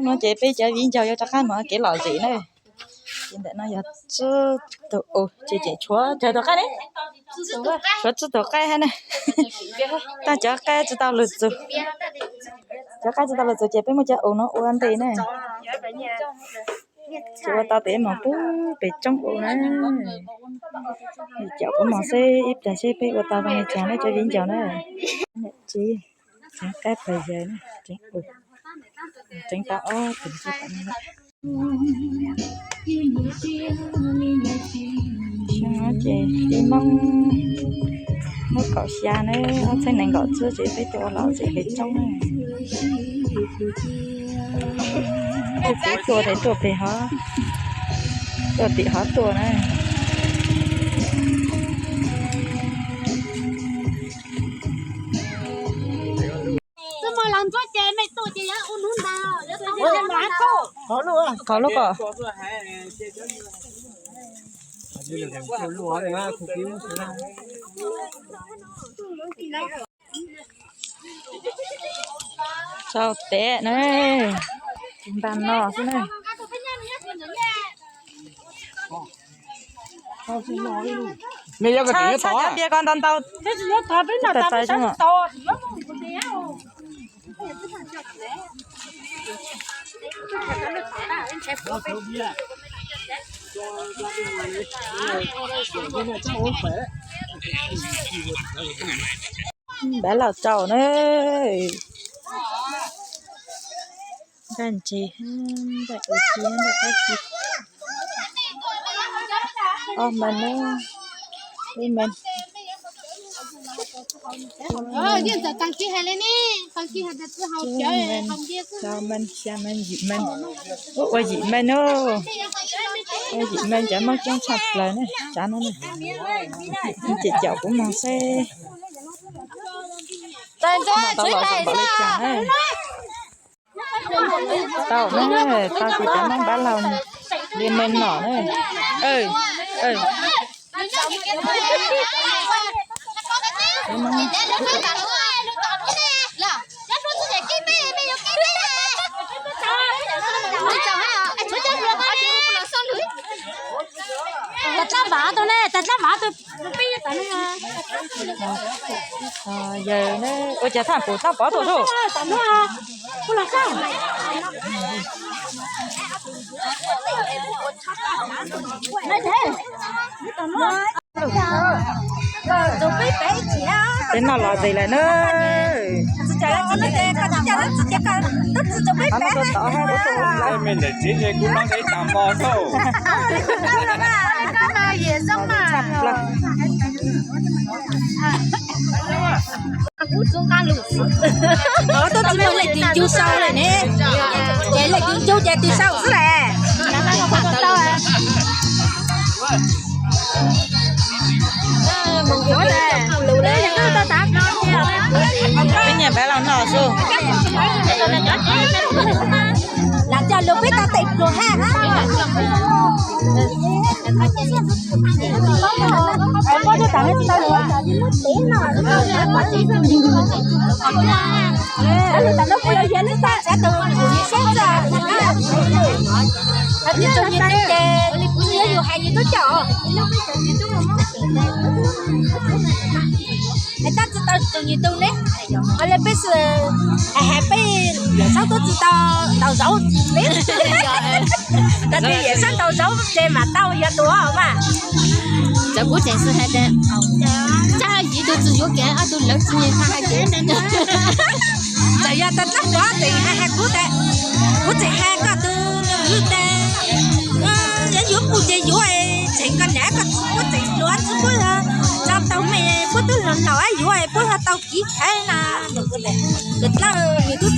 No ces peb cov viv ncaus yuav rov qab mus kev lom zem na. Ces ntawm no yog tsib tug, ces tshuav cov tus qaib ne, tshuav tsib tug qaib hab na. Tab cov qaib tsis tau lug txug, cov qaib tsis tau lug txug ces peb muab cov us no ua ntej na. Ces ua tau tes moog pub pem tsoob us na. Caum kuv moog seb ib plag seb peb ua tau zoo li cas na cov viv ncaus na. Niam tsev tseev qaib plag yawg na, tseev us, tseev tau ob tug xwb. Xyoo no ces tij Moob muab kaum xya na, ob txhiab nees nkaum tsib ces peb tuaj ua lom zem pem tsoob na. Tuaj pem tuaj ces tuaj pem hov, tuaj tim hov tuaj na. Qhov lub ko. Tsau tes na, tus npag no xwb na. Tshaj cov npias ko ntau ntau. Npaj laus tsau na. Npaj ntses, npaj ua ci, npaj qab ci. Ob mees na, ib mees, ib mees, rau mees, xya mees, yim mees. Ua yim mees na, ua yim mees cov Moob coob tshaj plaws na, tsav no na. Ces caum kuv moog seb tau los zoo npaum li cas na. Tau na, tau kuv cov Moob npaj laus li mees no na. Tag dlab vav tau ne, tag dlab vav tau. Yawg, ua cas thaj pum thaj pov tuaj lauj? Peb noj los zes lawm na. Qhov no tuaj tod hab ua tuaj lawm. Me ntawm tsev ces kuv noj ib tag hmo xwb. Tuaj tsis tau leej twg ncug sau lawm ne, ces leej twg ncug ces twg sau xwb lawm. Peb nyiam npaj laus noj xwb. Lam coj lug peb tau tes pluag hab. Hais tias txog nyias tub ces kuv tsis yog yus hais yus tub coj. Hais tab tsis tau txog nyias tub ne, ua le peb xwb, hais hais peb Yawm Saub tub tsis tau ntaus zaub ne. Tab sis Yawm Saub ntaus zaub ces mam tau yog tus mas. Txawm kuv tseem xwb hais tias, tsab yim tug tsis yuav kev ob tug lawv tsis nyiam hais kev. Txawm yog tag dlab pov tseem hais hais kuv tas, kuv tseem hais koj tus tes, yog yuav kuv ces yuav, tseem koj niam koj txiv puab tseem hluas txiv puab tso tau me puab twb los laus yuav puab ho tau kiv khaiv na. Tus dlab yus tub